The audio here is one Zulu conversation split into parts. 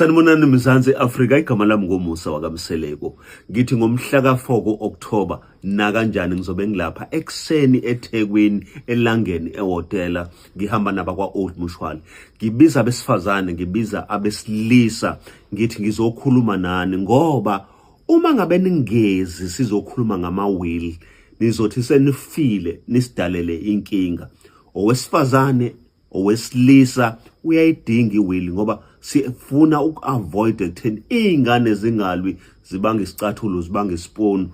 Sanibonani Mzansi Afrika, igama lami ngoMusa wakaMseleku. Ngithi ngomhla ka-4 ku-October nakanjani ngizobe ngilapha ekuseni eThekwini elangeni ehhotela, ngihamba nabakwa-Old Mutual. Ngibiza abesifazane, ngibiza abesilisa, ngithi ngizokhuluma nani ngoba uma ngabe ningezi sizokhuluma ngama-will, nizothi senifile nisidalele inkinga. Owesifazane, owesilisa uyayidinga iwill ngoba sifuna uku-avoid ekutheni iy'ngane zingalwi, zibanga isicathulo, zibanga isipunu.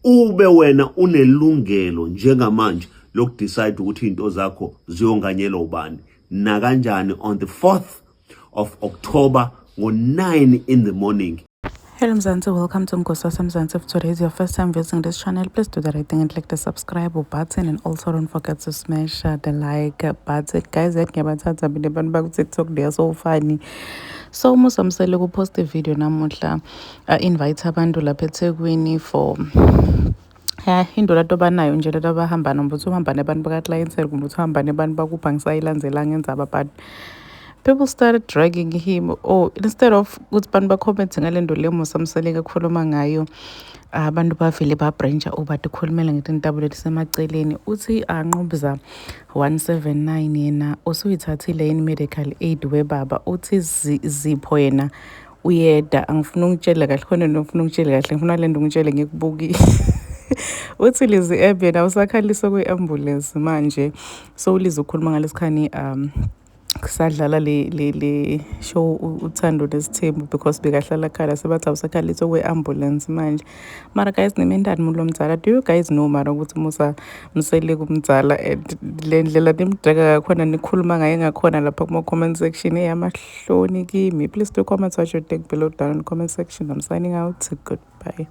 Ube wena unelungelo njengamanje lokudecide ukuthi iy'nto zakho ziyonganyelwa ubani nakanjani on the 4th of October ngo-9 in the morning. Hello Mzansi, welcome to Mgosi Mzansi. If today is your first time visiting this channel, please do the right thing and click the subscribe button and also don't forget to smash the like button. Guys, yathi ngiyabathatha mina abantu baku-TikTok, they are so funny. So Musa Mseleku post video namuhla, invite abantu lapha eThekwini for ya into lento banayo nje lento abahamba noma uthi uhamba nabantu baka-clientele kumbe uthi uhamba nabantu bakuphi, angisayilandzelanga indzaba, but people started dragging him. Oh, instead of ukuthi bantu bacommente ngale nto le Musa Mseleku akhuluma ngayo, abantu bavele babrancha ubade ukhulumela ngetintabo letisemaceleni. Uthi anqubza 179 yena usuyithathile yini medical aid webaba? Uthi Zipho yena uyeda, angifuna ungitshele kahle khona, ngifuna ungitshele kahle, ngifuna le nto ungitshele ngikubukile. Uthi Lizzy App yena usakhaliswa kwe-ambulance manje. So uLizzy ukhuluma ngalesikhani kusadlala le show Uthando Nesithembu because bekahlala khala sebathi awusakhaliswa kwe-ambulance manje. Mara guys, nimendani muntu lomdzala? Do you guys know mara ukuthi Musa Mseleku mdzala and le ndlela nimdraga ngakhona, nikhuluma ngaye ngakhona lapha kuma-comment section, eyamahloni kimi. Please do comment what you think below down in the comment section. I'm signing out, goodbye.